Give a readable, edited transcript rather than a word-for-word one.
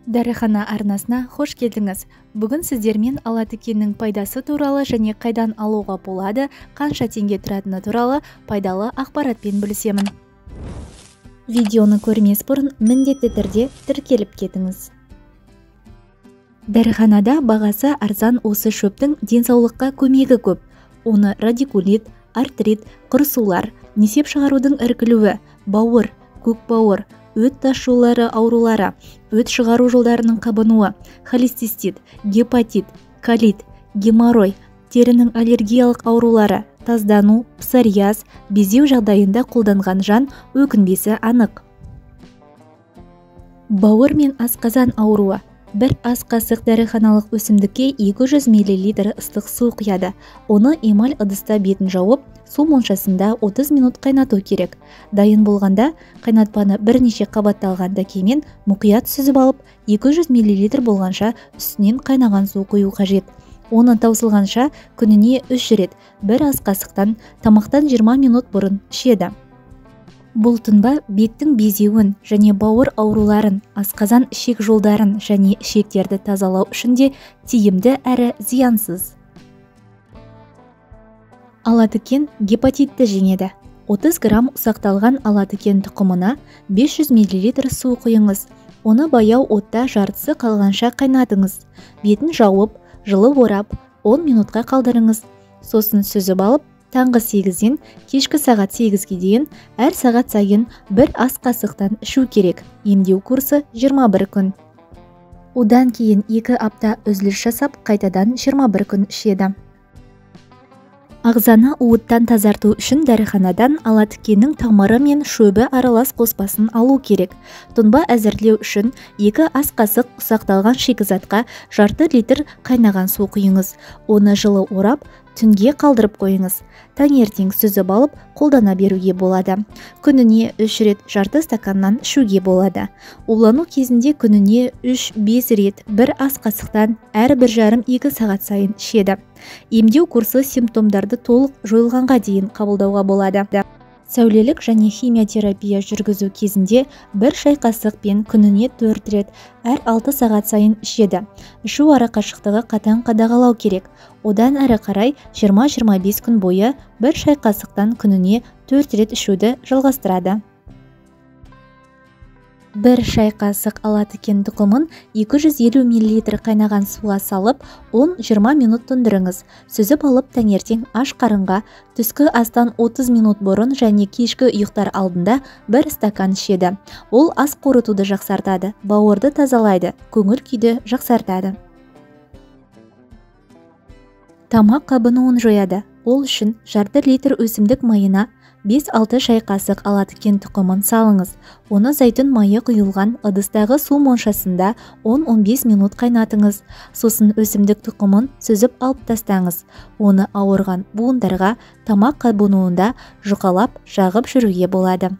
Дәріхана арнасына хош келдіңіз. Бүгін сіздермен алатікеннің пайдасы туралы және қайдан алуға болады, қанша теңге тұратыны туралы пайдалы ақпаратпен бөлісемін. Видеоны көрмес бұрын міндетті түрде тіркеліп кетіңіз. Дәріханада бағасы арзан осы шөптің денсаулыққа көмегі көп. Оны радикулит, артрит, құрысулар, несеп шығарудың іркілуі, бауыр, көкбауыр, өт тас жолдары аурулары, өт шығару жолдарының қабынуы, холецистит, гепатит, колит, геморрой, терінің аллергиялық аурулары, таздану, псориаз, безеу жағдайында қолданған жан өкінбесі анық. Бауыр мен асқазан ауруы. Бір ас қасық дәріханалық өсімдікке 200 мл ыстық су құяды. Оны эмаль ыдыста бетін жауып, су моншасында 30 минут қайнату керек. Дайын болғанда қайнатпаны бірнеше қабатталған дәкемен мұқият сүзіп алып, 200 мл болғанша үстінен қайнаған су құю қажет. Оны таусылғанша күніне 3 рет бір ас қасықтан тамақтан 20 минут бұрын ішеді. Бұл тұнба беттің безеуін және бауыр ауруларын, асқазан ішек жолдарын және ішектерді тазалау үшін де тиімді әрі зиянсыз. Алатікен гепатитті жеңеді. 30 грамм ұсақталған алатікен тұқымына 500 мл су құйыңыз. Оны баяу отта жартысы қалғанша қайнатыңыз. Бетін жауып, жылы орап, 10 минутқа қалдырыңыз. Сосын сүзіп алып, таңғы 8-ден кешкі сағат 8-ге дейін әр сағат сайын бір ас қасықтан ішу керек. Емдеу курсы 21 күн. Одан кейін 2 апта үзіліс жасап, қайтадан 21 күн ішеді. Ағзаны уыттан тазарту үшін дәріханадан алатікеннің тамыры мен шөбі аралас қоспасын алу керек. Тұнба әзірлеу үшін 2 ас қасық ұсақталған шикізатқа жарты литр қайнаған су құйыңыз. Оны жылы орап, түнге қалдырып қойыңыз. Таңертең сүзіп алып, қолдана беруге болады. Күніне 3 рет жарты стаканнан ішуге болады. Улану кезінде күніне 3-5 рет бір ас қасықтан әр 1,5-2 сағат сайын ішеді. Емдеу курсы симптомдарды толық жойылғанға дейін қабылдауға болады. Сәулелік және химиотерапия жүргізу кезінде бір шай қасықпен күніне 4 рет әр 6 сағат сайын ішеді. Ішу арақашықтығы қатаң қадағалау керек. Одан әрі қарай 20-25 күн бойы бір шай қасықтан күніне 4 рет ішуді жалғастырады. Бір шай қасық алатікен тұқымын 250 мл қайнаған суға салып, 10-20 минут тұндырыңыз. Сүзіп алып таңертең аш қарынға, түскі астан 30 минут бұрын және кешкі ұйықтар алдында бір стакан ішеді. Ол ас қорытуды жақсартады, бауырды тазалайды, көңіл күйді жақсартады. Тамақ қабынуын жояды. Ол үшін жарты литр өсімдік майына 5-6 шай қасық алатікен тұқымын салыңыз. Оны зәйтүн майы құйылған ыдыстағы су моншасында 10-15 минут қайнатыңыз. Сосын өсімдік тұқымын сүзіп алып тастаңыз. Оны ауырған буындарға тамақ қабынуында жұқалап жағып жүруге болады.